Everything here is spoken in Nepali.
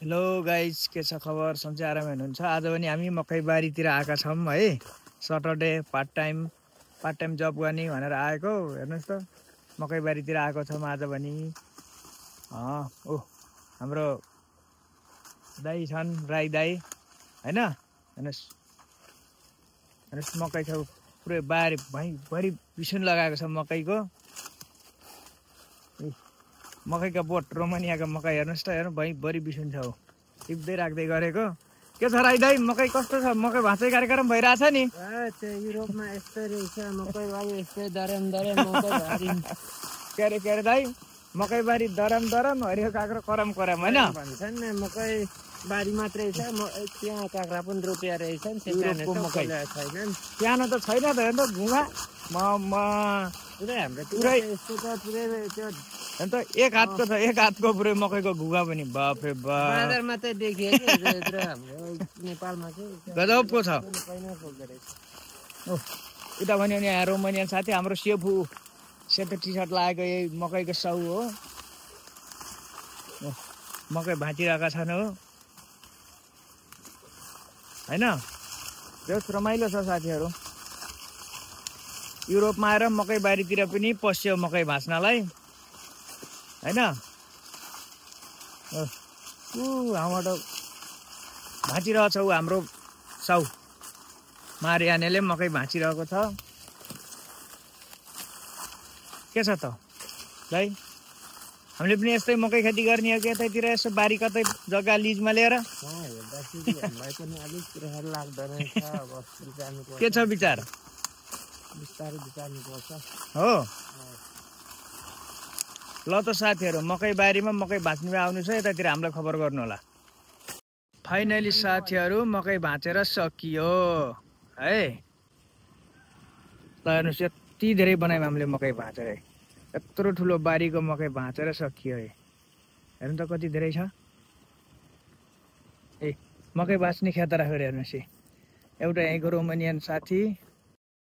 हेलो गाइज, के छ खबर? सन्चै आरामै हुनुहुन्छ? आज पनि हामी मकै बारीतिर आएका छौँ है। सटरडे पार्ट टाइम जब गर्ने भनेर आएको। हेर्नुहोस् त, मकै बारीतिर आएको छौँ आज पनि। हाम्रो दाई छन्, राई दाई होइन। हेर्नुहोस् मकै छ, पुरै भरि बिसुन लगाएको छ मकैको। मकैका बोट, रोमानियाको मकै हेर्नुहोस् त, हेर्नु भरि बिसुन छ। टिप्दै राख्दै गरेको। के छ राई दाई, मकै कस्तो छ? मकै भाँच्दै कार्यक्रम भइरहेछ नि। युरोपमा यस्तै रहेछ मकै बारी, यस्तै दरम मकै बारी। के अरे दाई, मकै बारी दरम हरियो काँक्रो करम होइन भन्छन् नि। मकै बारी मात्रै छ, त्यहाँ काँक्रा पनि रोपिया रहेछन्। युरोपको मकै छैनन्, सानो त छैन त। हेर्नु त घुमा पुरै हाम्रो पुरै यस्तो त पुरै त्यो अन्त एक हातको पुरै मकैको घुगा पनि। बाफ रे बाफ, बाजारमा चाहिँ देखियो कि हाम्रो नेपालमा चाहिँ गजबको छ। उता भन्यो भने यहाँ रोमानियन साथी हाम्रो सेफू सेतो टी सर्ट लगाएको यही मकैको साउ हो। मकै भाँचिरहेका छन् हो होइन। त्यो रमाइलो छ साथीहरू। युरोपमा आएर मकै बारीतिर पनि पस्यो मकै भाँच्नलाई होइन। हाम्रो भाँचिरहेछ हाम्रो साउ मारियानेले मकै भाँचिरहेको छ। के छ त भाइ, हामीले पनि यस्तै मकै खेती गर्ने हो कि यतैतिर यसो बारी कतै जग्गा लिजमा लिएर? के छ विचार? हो ल त साथीहरू, मकै बारीमा मकै भाँच्नु आउनु छ, यतातिर हामीलाई खबर गर्नु होला। फाइनली साथीहरू मकै भाँचेर सकियो है। ल हेर्नुहोस्, यति धेरै बनायौँ हामीले मकै भाँचेर। यत्रो ठुलो बारीको मकै भाँचेर सकियो है। हेर्नु त कति धेरै छ। मकै भाँच्ने खेत राखेर हेर्नुहोस्, एउटा यहीँको रोमानियन साथी